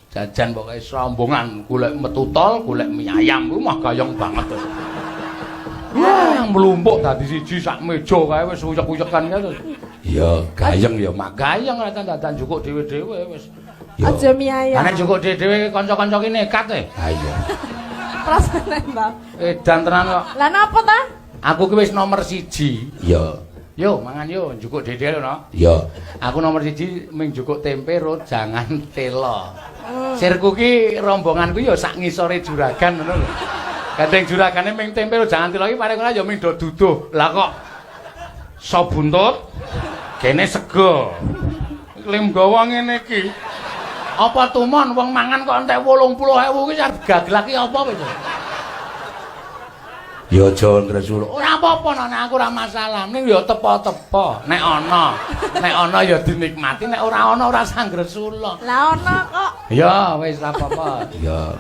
Jajan pokoke rombongan golek metu tol, golek mie ayam kuwi mah gayeng banget. Wah, mlumpuk dadi siji sak meja kae wis uyek-uyekan kae terus. Ya, gayeng ya mak gayeng ora dadak njukuk dhewe-dhewe wis. Ya. Aja mie ayam. Nek njukuk dhewe-dhewe kanca-kanca ki nekat e. Ha iya. Rasane ta. Edan tenan kok. Lah napa ta? Aku ki wis nomor 1. Iya. Yo mangan yo njukuk dhewe lho, no. Iya. Aku nomor 1 ming njukuk tempe ro jangan telo. Sirku ki rombonganku ya sak ngisore juragan ngono lho. Gandeng juragane ming tempe ro jangan telo iki paling ora ya ming do duduh. Lah kok so buntut kene sego. Lim gawa ngene iki. Apa tumon wong mangan kok entek 80.000 ki arep gaglak ki apa wis? Ya aja ngresula. Ora apa-apa nek aku ora masalah. Ning ya tepo-tepo. Nek ana, nek ana ya dinikmati, nek ora ana ora usah ngresula. Lah ana kok. Ya wis ora apa-apa. Ya.